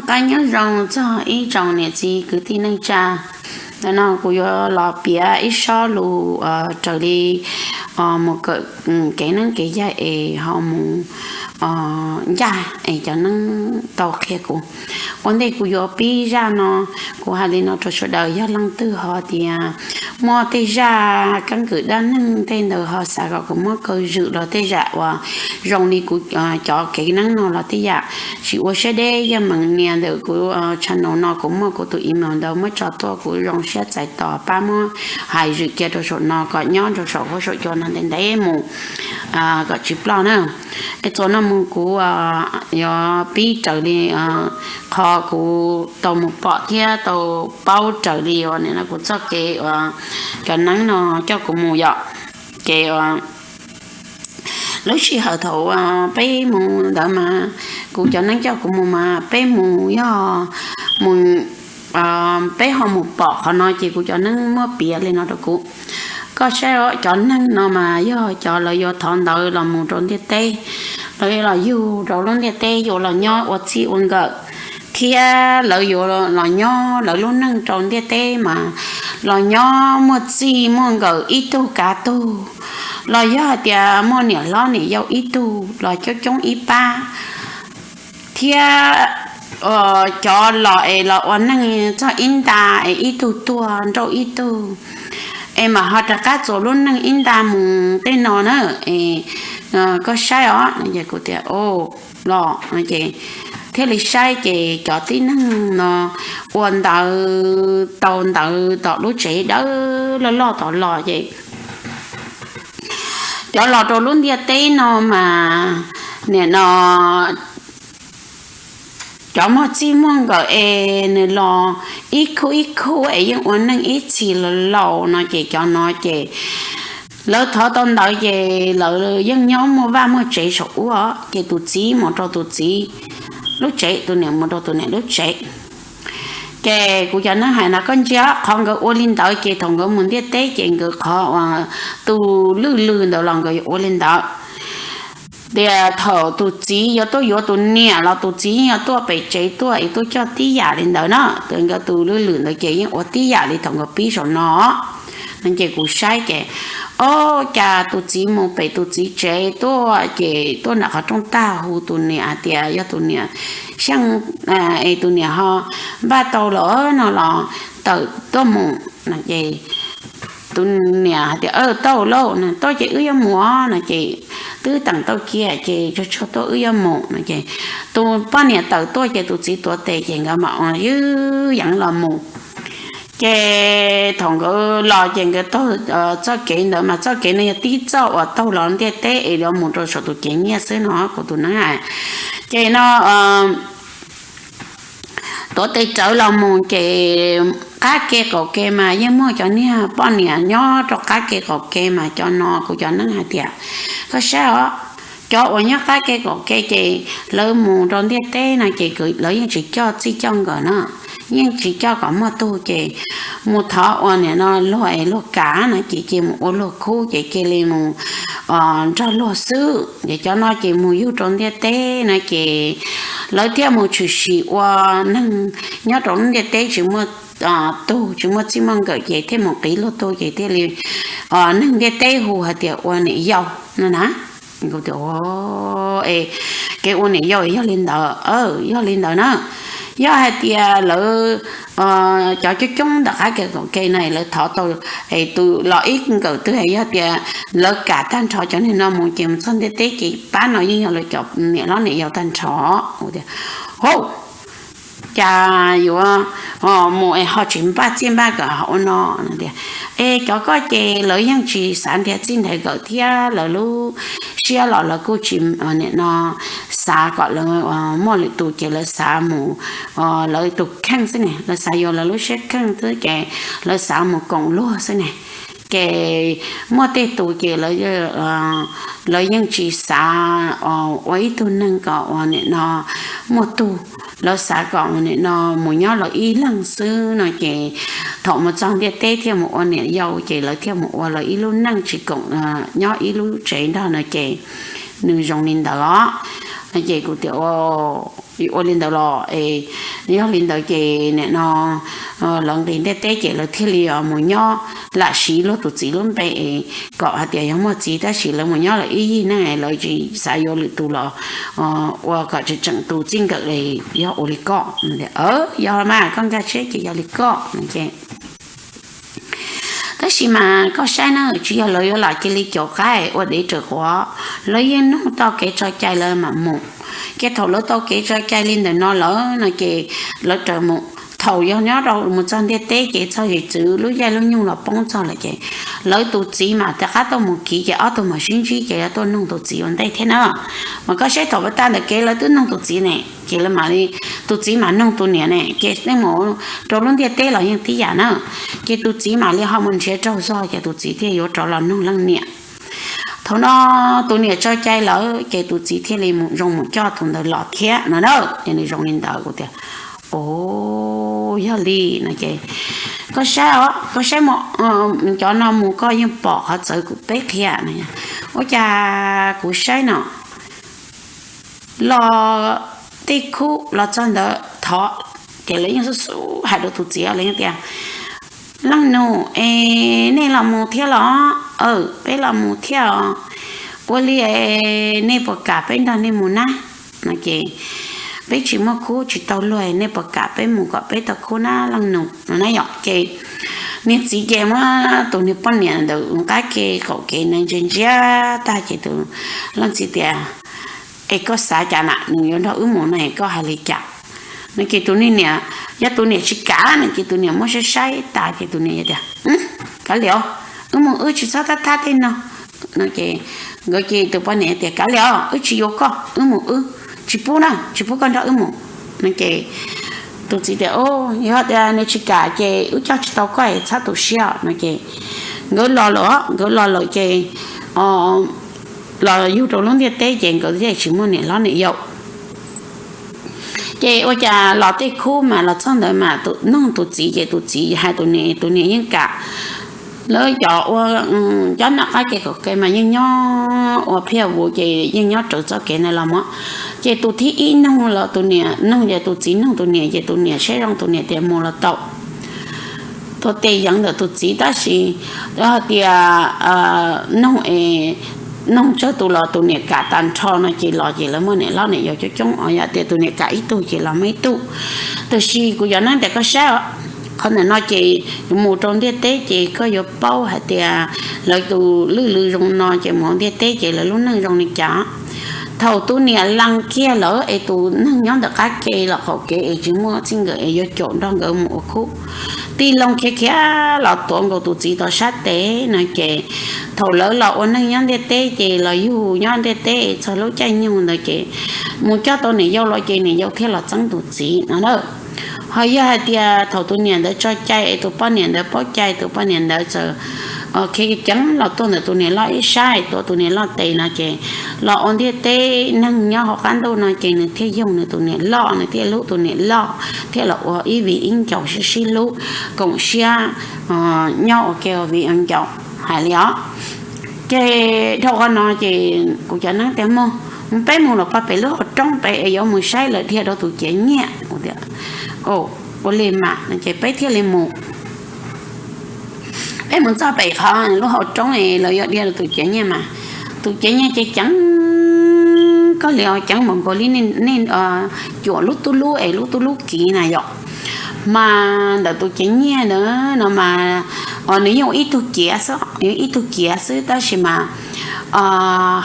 Qab nyob zoo txog ib tsoom niam txiv kwv tij neej tsa. Ntawm no kuv yuav los piav ib sob lus raws li mus kawm kev neeb kev yaig es ho mus ncaj es cov neeb tau qhia kuv. Ua ntej kuv yuav pib zaj no, kuv hais li no rau sawv daws, yog leej twg ho tias muaj tej zaj keeb kwm dab neeg tej ntawd ho xav kom kuv muab kaw zwm los tej zam uas zoo li kuv cov kev neeb no los tej yam, tsis ua siab deb yeej meem nias ntawm kuv channel no, kuv muaj kuv tus email ntawd muab tso tuaj, kuv zoo siab txais tos pab muab hais zwm cia rau saum no kom nyob rau saum huab saum cua no ntev ntev mus kom tsis ploj na. Es txuas no mus kuv yuav pib raws li qhov kuv tau mus pom thiab tau paub raws li uas nim no kuv txoj kev uas cov neeb no coj kuv mus yom. Ces lub sij hawm thaum peb mus ntawd mas kuv cov neeb coj kuv mus mas peb mus yog mus peb ho mus pom qhov no ces kuv cov neeb muab piav li no rau kuv. Koj saib os, cov neeg no mas yog cov lawv yuav thov ntawv los mus rau ntiaj teb, lawv yuav los yug rau lub ntiaj teb yuav los nyob ua txij ua nkawm, thiab lawv yuav los nyob lawv lub neej rau ntiaj teb mas los nyob muaj txij muaj nkawm ib tug kav tug, los yog hais tias muaj niam hlob niam yau ib tug los coob coob ib pab, thiab cov los es los ua neej txog ib nta es ib tug tuag nrauj ib tug, es mam ho rov qab txuas lub neej ib nta mus tej no na. Es koj saib os, kuv tias los ces thiaj li saib ces cov tib neeg no ua ntawv tau ntawv tom lub tsev dawb loj loj tom los ces cov los rau lub ntiaj teb no mas nim no cov muaj txij muaj nkawm es nws los ib khub ib khub es yeej ua neej ib txhis laus no ces cov no ces lawv thov tau ntawd ces lawv yeej nyob muaj vaj muaj tsev saum ub, ces tus txiv mus rau tus txiv lub tsev, tus niam mus rau tus niam lub tsev. Ces kuv cov neeb hais no koj ntsia qhov nkawd ua li ntawd ces thaum nkawd mus ntiaj teb ces nkawd qhov uas tus lwj lwm ntawd los nkawd yuav ua li ntawd. Tias thaum tus txiv yuav tuaj yuav tus niam los tus txiv yeej yuav tuaj pem tsev tuaj es tuaj coj tib yam li ntawd na. Tus nkawd tus lwj lwm ntawd ces yeej ua tib yam li thaum nkawd pib saum no. No ces kuv saib ces, o, cas tus txiv mus pem tus txiv tsev tuaj ces tuaj nram qhov rooj tag hu tus niam hais tias yog tus niam xyeej es tus niam ho npaj tau lawm no los tawm tuaj mus no ces tus niam hais tias, tau lauj, tuaj ces wb yuav mus no ces twb teem tau cia ces tsuag tsuag tuaj wb yuav mus no ces tus poj niam tawm tuaj ces tus txiv tuav tes ces nkawd mam ua ywj yeev los mus. Ces thaum nkawd los ces nkawd taug txoj kev ntawd mas txoj kev no yog tib txoj uas taug los ntiaj teb es yuav mus rau saum tus cev nyiaj xwb no kuv tus neeb hais. Ces no tuav tes rawv los mus ces qab ke qaum ke mas yeej muaj cov niag poj niam nyob rau qab ke qaum ke mas cov no kuv cov neeb hais tias, koj saib os, cov uas nyob qab ke qaum ke ces lawv mus rau ntiaj teb no ces lawv yeej tsis coj txij coj nkawm no, yeej tsis coj kom muaj tug ces mus thov ua nim no luag es luag kam no ces cia mus ua luag khub ces cia li mus nrog luag xwb. Ces cov no ces mus yug rau ntiaj teb no ces lawv thiaj mus tshwm sim ua neeg nyob rau lub ntiaj teb tsis muaj tug tsis muaj txij muaj nkawm ces thiaj mus qiv luag tug ces thiaj li neeg ntiaj teb hu hais tias ua niam yau no na. Kuv tias, es kev ua niam yau yog li ntawd, yog li ntawd na. Yog hais tias lawv cov coob coob ntawm qab ke qaum ke no lawv thov tau tus los ib nkawm twg yog tias lawv kam tag nrho cov niag no mus ces mus txog ntiaj teb ces pab no yeej yog lawv cov niam hlob niam yau tag nrho. Hauj, cas yuav mus es ho tsis npaj txij npaj nkawm ho ua no tias, es cov koj ces lawv yeej tsis xav nrhiav txij nrhiav nkawm thiab lawv lub siab los lawv kuj tsis nim no xav kom lawv muaj lwm tus ces lawv xav mus lawv tus kheej xwb ne, lawv xav yuav lawv lub siab kheej xwb ces lawv xav mus koom luag xwb ne. Ces muaj tej tus ces lawv yeej tsis xav ua ib tug neeg kom ua nim no muaj tug, lawv xav kom ua nim no mus nyob lawv ib leeg xwb no ces thaum mus txog ntiaj teb thiaj mus ua niam yau ces lawv thiaj mus ua lawv ib lub neej tsis koom nyob ib lub tsev nrog no ces nws zoo li ntawd os. Ces kuv tias, Ua li ntawd los es, yog li ntawd ces nim no lawv nqis ntiaj teb ces lawv thiaj li mus nyob lam siv luag tus txiv lub npe es kom hais tias yog muaj txiv, tab sis lawv mus nyob lawm ib yig neej lawv tsis xav yuav lwm tus los ua kom tseem tseem tus txij nkawm li. Yog ua li koj, yog mas koj nkag siab ces yog li koj ces. Tab sis mas koj saib na, tsis yog lawv yuav lam cia li caum qaib ua dev raws quav, lawv yeej nug tau kev tso cai lawv mam mus. Ces thaum lawv tau kev tso cai li ntawm no lawm no ces lawv raws mus. Thaum yog nyob rau mus txog ntiaj teb ces txog yim txwv lub caij lub nyoog los poob txog lawm ces lawv tus txiv mam rov qab tuaj mus kiv ces ob tug mam sib ntsib ces lawv tuaj nug tus txiv ua ntej thiab na. Mas koj saib thaum pab tag ntawm kev lawv twb nug tus txiv ne, ces lawv mam li, tus txiv mam nug tus niam ne, ces tej mus rau lub ntiaj teb los yeej tib yam na. Ces tus txiv mam li ho mus nrhiav raug zog ces tus txiv thiaj yuav rov los nug leej niam. Thaum no tus niam tso cai lawm ces tus txiv thiaj li mus zoo mus coj tus ntawd los thiab no na. Ces nws zoo li ntawd kuv tias, o, yog li no ces koj saib os, koj saib cov no mus koj yeej pom qhov txawv kuv peb qhia no. Ua cas kuv saib no los tej khub los txog ntawd thov, ces lawv yeej xub xub hais rau tus txiv, lawv yeej tias, leej nus es nej los mus thiab los? Aw, peb los mus thiab os. Ua li es nej puas kam peb nrog nej mus na? No ces peb tsis muaj khub tsis tau luag, nej puas kam peb mus kom peb tau khub na leej nus no na yom. Ces niag txiv ces muab tus niag poj niam ntawd qab ke qaum kev na ntsia ntsia tag ces tus leej txiv tias, es koj xav cas na, nws yuav nrog wb mus no es koj hais li cas? No ces tus niag niam, yog tus niam tsis kam no ces tus niam muab saib saib tas ces tus niam tias, kav liam, wb mus wb, tsis txhob thab thab tej no. No ces nkawd ces tus poj niam tias, kav liam, wb tsis yuav koj, wb mus wb, tsis pub na, tsis pub koj nrog wb mus. No ces tus txiv tias, yog tias nws tsis kam ces wb coj tsis tau koj es txhob tu siab no ces nkawd los lawm, nkawd los lawm ces los yug rau lub ntiaj teb ces nkawd thiaj tsis muaj niam hlob niam yau. Ces ua cas los tej khub mas los txog ntawd mas nug tus txiv ces tus txiv hais tus niam, tus niam yeej kam. Lawv cov ua cov noj qab ke qaum ke mas yeej nyob ua phiaj vus ces yeej nyob raws txoj kev ntawd los mas. Ces tus thib ib nug los tus niam nug ces tus txiv nug tus niam ces tus niam saib zoo tus niam tias mus los tau. Tuav tes yeev ntawm tus txiv tab sis yog hais tias nug es nug tsawg tus los tus niam kam tag nrho no ces los ces lawv muaj niam hlob niam yau coob coob os. Yog tias tus niam kam ib tug ces los muaj ib tug. Tab sis kuv cov neeb tias koj saib os, qhov ntawm no ces mus rau ntiaj teb ces koj yuav paub hais tias lawv tus lwj lw zoo no ces mus ntiaj teb ces lawv lub neej zoo li cas. Thaum tus niam lees kiag lawm es tus neeg nyob ntawm qab ke los qaum kev es tsis muaj txij nkawm es yuav caum nrog nkawd mus ua khub, tij loo khiav khiav los tuav nkaus tus txiv tom sab tes no ces thaum lawv los ua neej nyob ntiaj teb ces los yug nyob ntiaj teb txog lub caij nyoog ntawd ces mus coj tau niam yau los ces niam yau thiaj los txeeb tus txiv no na. Ho yog hais tias thaum tus niam ntawd tso cai es tus poj niam ntawd paub cai, tus poj niam ntawd txawm khiav ceev los tuaj ntawm tus niam loj ib sab tuav tus niam loj tes no ces los ua ntiaj teb neeg nyob hauv qab ntuj no ces nws thiaj yug nws tus niam loj, nws thiaj hlub tus niam loj, thiaj los ua ib viv ib ncaus sib sib hlub koom siab nyob ua ke ua viv ua ncaus hais li os. Ces dhau qhov no ces kuv cov neeb tias mus, peb mus los pog pem lub hauv roob pem es yuav mus saib lawv dhia rau tus ciav nyiaj. Ua li mas ces peb thiaj li mus. Peb mus txog pem qhov lub hauv roob es lawv yuav dhia rau tus ciav nyiaj mas, tus ciav nyiaj ces ceev kawg li os, ceev npaum nkaus li nej cuam lub tub lub es lub tub lub kiv na yom. Mas ntawm tus ciav nyiaj ntawd no mas nws yeej ua ib tug ciav xwb, ib tug ciav xwb tab sis mas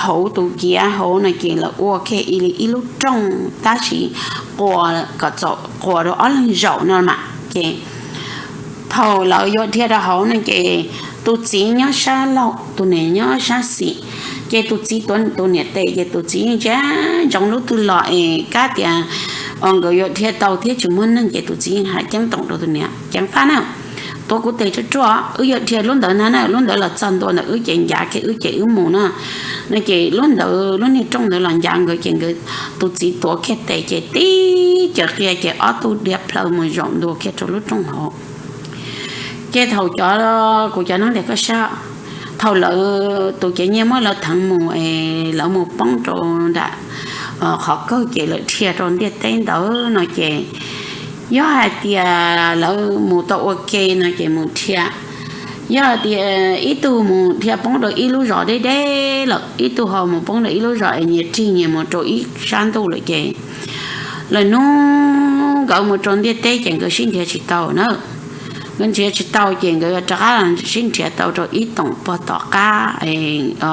hauv tus ciav hauv no ces lawv ua kiag ib lub rooj tab sis quas kom txaus quas rau ob leeg zaum no mas ces thaum lawv yuav dhia rau hauv no ces tus txiv nyob sab laug, tus niam nyob sab xis, ces tus txiv tuav tus niam tes ces tus txiv yeej ntsia ntsoov lub twg los es kab tias nkawd yuav dhia tau thiab tsis muaj neeg ces tus txiv yeej hais ceeb toom rau tus niam, ceev faj na, tuav kuv tes ruaj ruaj, wb yuav dhia lub ntawd na, lub ntawd los txog ntua ntawm wb ces ncav kiag wb ces wb mus na. No ces lub ntawd lub niag rooj ntawd los ncav nkawd ces nkawd, tus txiv tuav kiag tes ces tib caws qia ces ob tug dhia plhaw mus zaum ntua kiag rau lub rooj hauv. Ces thaum cov, kuv cov neeb tias koj sab, thaum lawv tus ciav nyiaj muab lawv theev mus es lawv mus poob rau nram qhov kawg ces lawv dhia rau ntiaj teb ntawd no ces yog hais tias lawv mus tau ua ke no ces mus dhia. Yog tias ib tug mus dhia poob rau ib lub zos deb deb lawm, ib tug ho mus poob rau ib lub zos es nyias rig nyias mus rau ib sab ntuj lawm ces lawm hnub nkawd mus rau ntiaj teb ces nkawd sib nrhiav tsis tau na. Nkawd nrhiav tsis tau ces nkawd yuav rov qab los sib nrhiav tau rau ib toom pog tom qab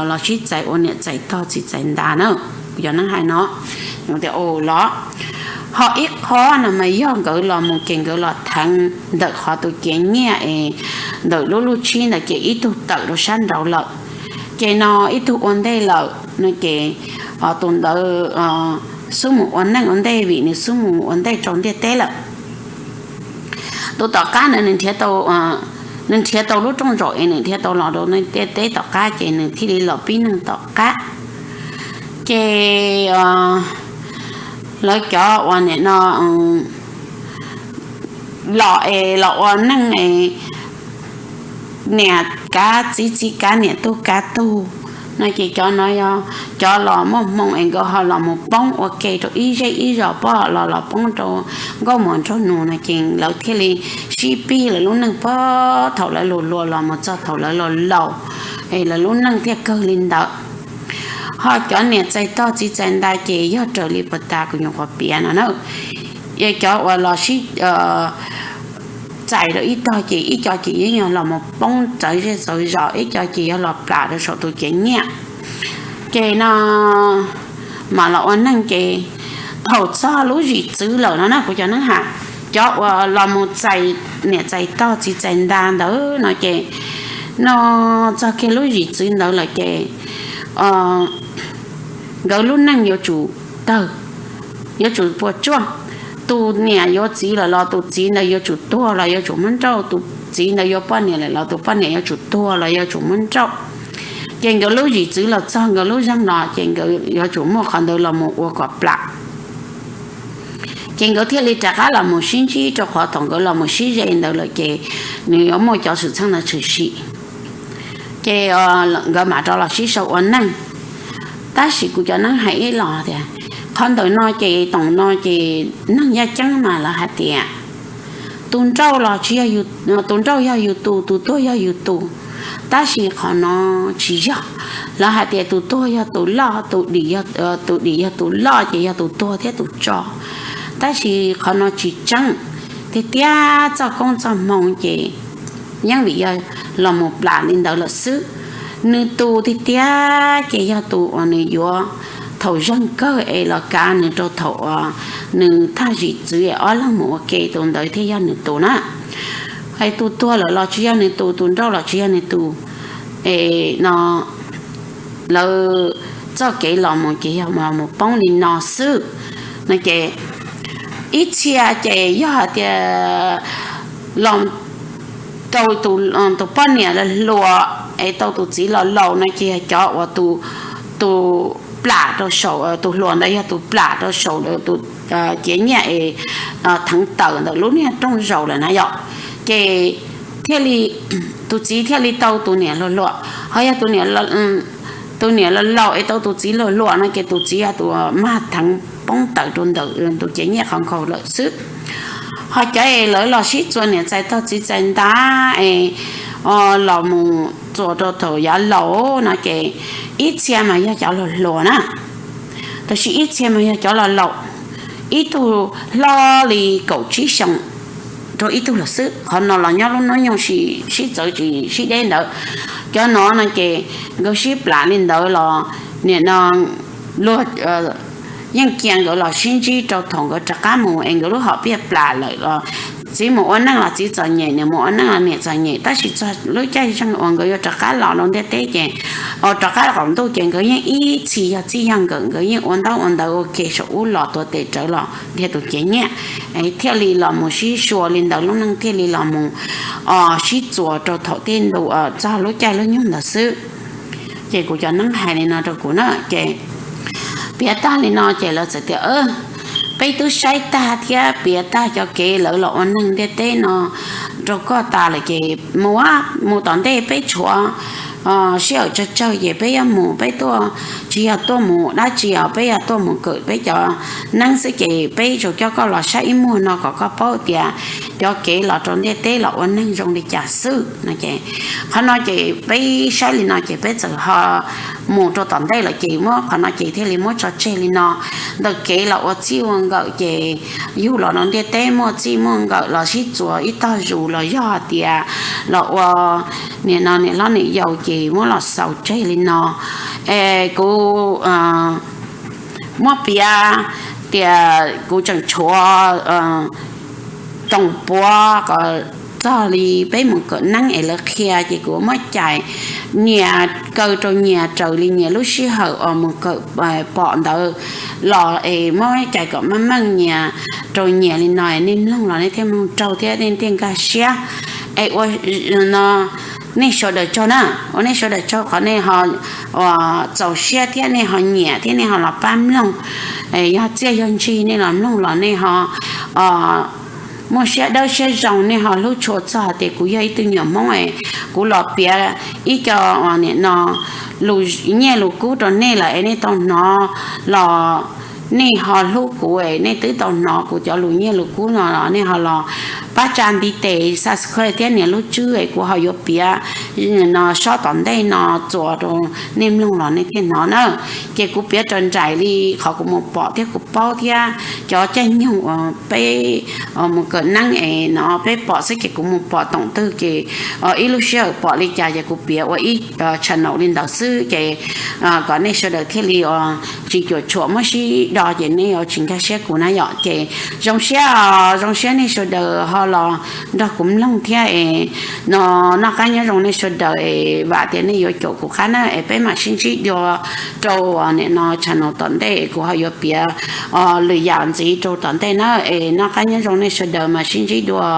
los sib txais ua niam txais tog txiv txais nta na. Kuv cov neeb hais no tias los ho ib qho no mas yog nkawd los mus ces nkawd los theev ntawm qhov tus cev nyiaj es ntawm lub lub tshib ntawd ces ib tug tawm rau sab nraud lawm, ces no ib tug ua ntej lawm no ces tus ntawd xub mus ua neej ua ntej vim nws xub mus ua ntej rau ntiaj teb lawm. Tus tom qab ntawd nws nrhiav tau lub rooj zaum es nws nrhiav tau los rau ntiaj teb tom qab ces nws thiaj li los pib neej tom qab. Ces lawv cov uas nim no los es los ua neej es niam kav txiv txiv kav niam tug kav tug no ces cov no yog cov los muaj hmoo es nkawd ho los mus poob ua ke rau ib zej ib zos pab los los poob rau nkauj muam nraug nus no ces lawv thiaj li sib pib lawv lub neej puag thaum lawv luag luag los mus txog thaum lawv laus laus es lawv lub neej thiaj kawg li ntawd. Ho cov niam txais tog txiv txais nta ces yog raws li puag ta kuv nyuam qhuav piav no na. Cov uas los sib txais rau ib tog ces ib co ces yeej yog los mus poob txawv zej txawv zos, ib co ces yog los plam rau saum tus cev nyiaj. Ces no mam los ua neej ces thaum txog lub zim txwv lawm no na kuv cov neeb has, cov uas los mus txais niam txais tog txiv txais nta ntawd no ces no txog kiag lub zim txwv ntawd lawm ces nkawd lub neej yuav tsum tawg, yuav tsum puas tsuaj. Tus niam yuav txiv lawm los tus txiv ntawd yuav tsum tuag los yuav tsum muab nrauj, tus txiv ntawd yuav poj niam lawm los tus poj niam yuav tsum tuag los yuav tsum muab nrauj. Ces nkawd lub zim txwv los txog nkawd lub zeeg no ces nkawd yuav tsum muaj qhov ntawd los mus ua kom plam. Ces nkawd thiaj li rov qab los mus sib ntsib rau qhov thaum nkawd los mus sib ze ntawd lawm ces nws yuav muaj cov xwm txheej ntawd tshwm sim. Ces nkawd mam rov los sib sau ua neej. Tab sis kuv cov neeb hais ib los tias qhov ntawm no ces toom no ces neeg yaj ceeb mas lawv hais tias tus nrauj los tsis yog, tus nrauj yog yus tus, tus tuag yog yus tus. Tab sis qhov no tsis yog, lawv hais tias tus tuag yog tus loj, tus dim yog tus loj ces yog tus tuag thiab tus tso. Tab sis qhov no tsis tseeb, tiag tiag txoj koob txoj hmoo ces yeej vim yog los mus plam li ntawd lawm xwb. Nws tus tiag tiag ces yog tus uas nws yuav thaum zeeg kawg es los kav nws rau thaum uas nws thaj zim txwv es ob leeg mus ua ke, tus ntawd thiaj yog nws tus na. Es tus tuag lawm los tsis yog nws tus, tus nrauj los tsis yog nws tus. Es no lawv txoj kev los mus ces yog los mus poob li no xwb. No ces ib txhia ces yog hais tias los rau tus poj niam los hluas es tau tus txiv los laus no ces yog cov uas tus plam rau saum, tus hluas ntawd yog tus plam rau saum tus cev nyiaj es theev tawm ntawm lub niag rooj zaum lawm na yom. Ces thiaj li tus txiv thiaj li tau tus niam hluas hluas, ho yog tus niam los laus es tau tus txiv hluas hluas no ces tus txiv yog tus mag theev poob tawm rau ntawm tus cev nyiaj qhov nkhaus lawm xwb. Ho cov es lawv los sib txuas niam txais tog txiv txais nta es los mus txuas rau thaum yav laus no ces ib txhia mas yog cov hluas hluas na, tab sis ib txhia mas yog cov laus laus, ib tug hlob li kaum tsib xyoos rau ib tug lawm xwb. Qhov no los nyob lub hnub nyoog sib txawv tsis sib deb ntawd. Cov no no ces nkawd sib plam li ntawd los nim no luag yeej cia nkawd los sib ntsib rau thaum nkawd rov qab mus es nkawd lub hom phiaj plam lawm los txiv mus ua neej los txiv txom nyem, niam mus ua neej los niam txom nyem, tab sis txog lub caij zeeg uas nkawd yuav rov qab los rau ntiaj teb ces, rov qab los qaum ntuj ces nkawd yeej ib txhis yog txij yog nkawm, nkawd yeej ua ntaub ua ntawv ua ke saum ub los tuav tes rawv los nrhiav tus cev nyiaj, thiaj li los mus sib sua li ntawd lub neej thiaj li los mus sib txuas rau thaum tej ntu txog lub caij lub nyoog ntawd xwb. Ces kuv cov neeb hais li no rau kuv na ces piav tag li no ces lawv txawm tias peb twb saib tag thiab piav tag cov kev lawv los ua neeg ntiaj teb no rau koj tas lawm ces mus, mus tom ntej peb tshuav sij hawm tsawg tsawg ces peb yuav mus, peb tuaj tsis yog tuaj mus dab tsi os, peb yog tuaj mus kawm peb cov neeb xwb ces peb tsuas coj koj los saib ib muag no kom koj paub tias cov kev los rau ntiaj teb los ua neeg zoo li cas xwb no ces qhov no ces peb saib li no ces peb txawm ho mus rau tom ntej lawm ces muab qhov no ces thiaj li muab tso tseg li no. Ntawm kev los ua txij ua nkawm ces yug los rau ntiaj teb muaj txij muaj nkawm los sib txuas ib tog zus los yog hais tias los ua niam no niam hlob niam yau ces muab los xaus tseg li no. Es kuv muab piav tias kuv tseem tshuav toom puav kom txog li peb mus kawm neeb es lawv qhia ces kuv muab cais nyias kaw rau nyias raws li nyias lub sij hawm uas mus kawm pom ntawd los es muab cais kom meej meej nyias rau nyias li no nej mloog los nej thiaj mloog raug thiab nej thiaj nkag siab. Es ua no nej sawv daws tsaug na, ua nej sawv daws tsaug qhov nej ho txaus siab thiab nej ho nyiam thiab nej ho los pab mloog. Yog txiaj yog ntsig nej los mloog los nej ho muaj siab dawb siab zoo nej ho hlub tshua txog hais tias kuv yog ib tug nyuam Hmoob es kuv los piav ib co niam no lus nyiaj lus kub rau nej lawm es nej tau hnov los nej ho hlub kuv es nej twb tau hnov kuv cov lus nyiaj lus kub no los nej ho los pab tsa ntiv tes subscribe thiab nias lub tswb es kuv ho yuav piav no sob tom ntej no txuas rau nej mloog los nej thiaj hnov na. Ces kuv piav raws nraim li qhov kuv mus pom thiab kuv paub thiab cov caij nyoog uas peb mus kawm neeb es no peb pom xwb ces kuv mus pom toom twg ces ib lub sij hawm pom li cas ces kuv piav ua ib channel li ntawd xwb ces kom nej sawv daws thiaj li tsis cuam tshuam muab sib do ces nej yuav tsis nkag siab kuv na yom. Ces zoo siab, zoo siab nej sawv daws ho los nrog kuv mloog thiab es no noj qab nyob zoo nej sawv daws es vam tias nej yuav caum kuv qab na es peb mam sib ntsib dua rau niam no channel tom ntej es kuv ho yuav piav lwm yam ntxiv rau tom ntej na es noj qab nyob zoo nej sawv daws mam sib ntsib dua.